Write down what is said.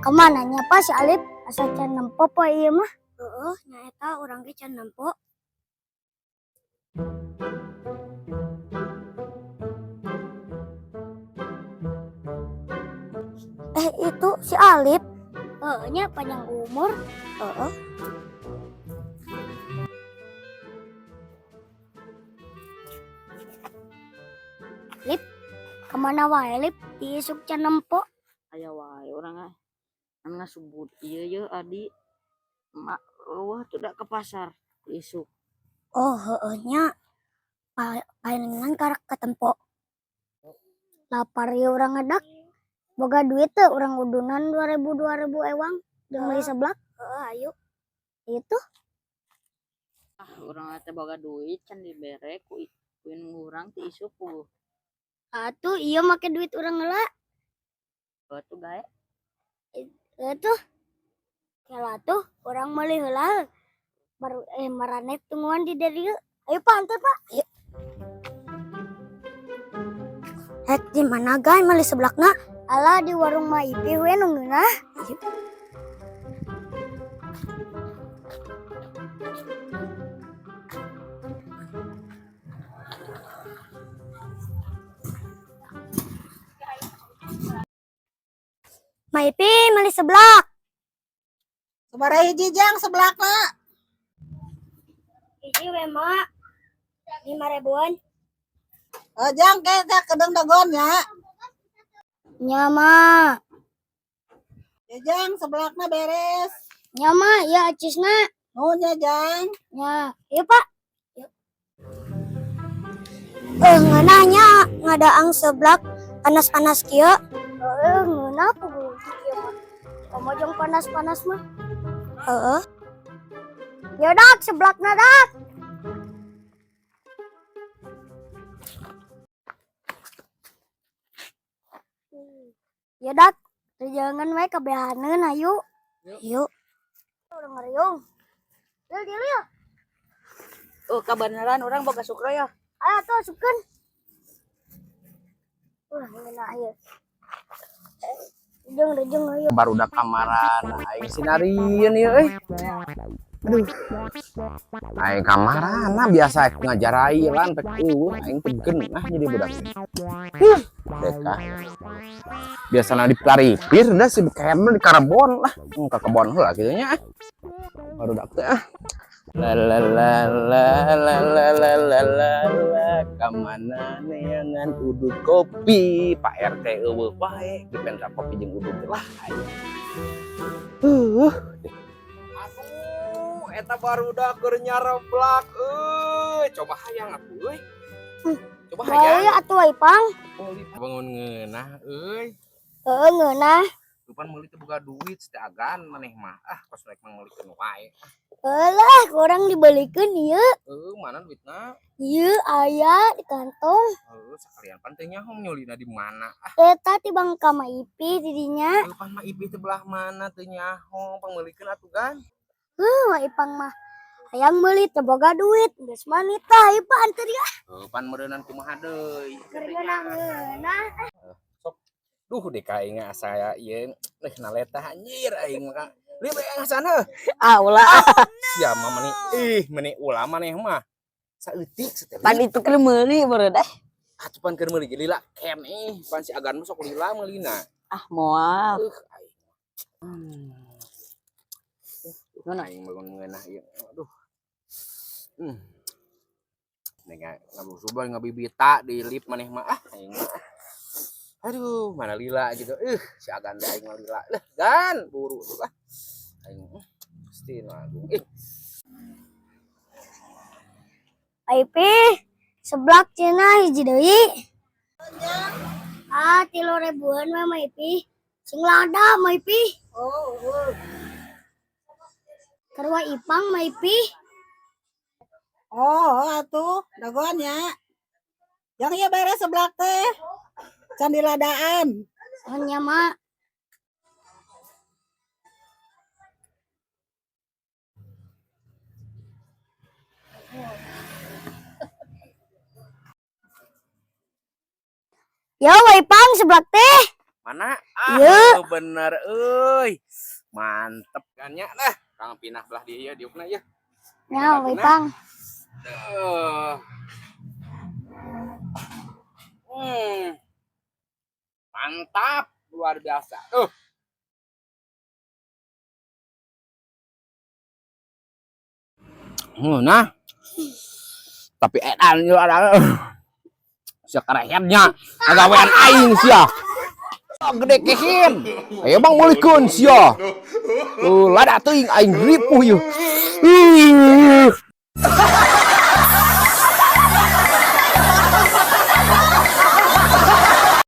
Kemana nya Pak si Alip? Asa can nempo poe ieu mah. Heeh, nya eta urang ge can nempo. Eh, itu si Alip. Heeh nya, panjang umur. Heeh. Lip, kemana wae Lip? Isuk can nempo. Aya wae urang ah. An ngasubut ieu ye adi. Mak eueuh teu da ke pasar isuk. Oh, heeh nya. Palingan karak katempo. Lapar ye urang ngadak. Boga duit teu urang udunan 2000 2000 ewang jeung meuli seblak. Heeh, ayo. Itu. Ah, urang teh boga duit can dibere ku ku indung urang ti isuk ku. Atuh ieu make duit urang heula. Atuh gae. Atuh. Kela tuh urang meuli heula. Baru maraneh tungguan di dieu. Ayo Pak, antar Pak. Ayo. Hek di mana gae meuli seblakna? Alah di warung Ma Ipi we nu ngeunah. Ayo. Ma Ipi meuli seblak. Sabaraha hiji jang seblakna? Hiji we mak. 5 ribuan. Oh, jang ke teh kedeng dagon ya. Nya mak. Ya jang seblakna beres. Nya mak, ya acisna. Nuhun ya jang. Nya, ieu Pak. Yuk. Ngeunah nya ngadaang seblak panas-panas kieu. Heeh, ngeunah puguh kieu mah. Komo jeung panas-panas mah. Heeh. Ya dak seblakna dak. Ya dak, jangan wae kabehaneun ayu. Yuk. Urang ngariung. Lil, lil, lil. Oh, kabeneran urang boga sukro ya. Ayo tuh asupkeun. Wah, ngeunah ieu. Rejeng, rejeng ayo. Barudak kamaran aing sinarieun ieu euy. Aduh. Aing kamarana biasa ngajarailan pek eueuh aing teh geunah jadi budak. Huh, deka. Biasana diparipir dah si kemel di karbon lah. Ka kebon heula kitu nya. Barudak teh ah. La la la la la la la la la la kamana neangan udud kopi Pak RT eueuh wae dipenta kopi jeung udud lah aing. Aduh, eta barudak keur nyareblak euy, coba hayang atuh euy. Coba hayang. Bae atuh ai Pang. Bangun ngeunah euy. Heeh, ngeunah. Lupan meuli teu boga duit teh agan maneh mah. Ah, kos rek meulikeun wae. Alah, kurang dibelikeun ieu. Heuh, mana duitna? Ieu aya di kantong. Heuh, sakalian pan teu nyaho nyulina di mana. Ah, Eta ti bangka Ma Ipi di dinya. Heuh, pan Ma Ipi teh belah mana teu nyaho, pangmeulikeun atuh gan. Heuh, Ma Ipang mah hayang meuli teu boga duit, geus manita ieu Pak anteur ya. Heuh, pan meureunnan kumaha deui. Keur ngeunah-ngeunah. Sok. Duh, deka aing asa ieu leh naleta anjir aing mah. Lieu bae ngasan heuh. Ah, ulah. Sia mah meni ih meni ulah maneh mah. Saeutik saeutik. Pan itu keur meuli baru deh. Atuh pan keur meuli ge lila keneh, pan si agan mah sok lila meulina. Ah, moal. Aing. Mana? Aing bangun ngeunah ieu. Aduh. Neng ngabusuban ngabibita di lip maneh mah ah aing mah. Aduh, mana lila gitu. Si agan teh aing mah lila. Lah, gan buru tuh ah. Aing pasti agung. Ih. Aipi, seblak cenah hiji deui. Ah, 3 ribuan mah Ma Ipi. Sing lada Ma Ipi. Oh, oh. Kerwa Ipang Ma Ipi. Oh, atuh dagoan nya. Yang ieu beres seblak teh. Can diladaan. Oh nya mak. Ya, Wa Ipang seblak teh. Mana? Ah, Ieu. Bener euy. Mantep kan nya lah. Kang pinah belah dieu diukna ya. Nya, Baguna. Ipang. Eh. Mantap, luar biasa. Tuh. Nah. Tapi edan ieu ada. Sia karehetnya. Ngagawean aing sia. Gede kehin. Ayo bang meulikeun sia. Lada teuing aing ripuh ieu.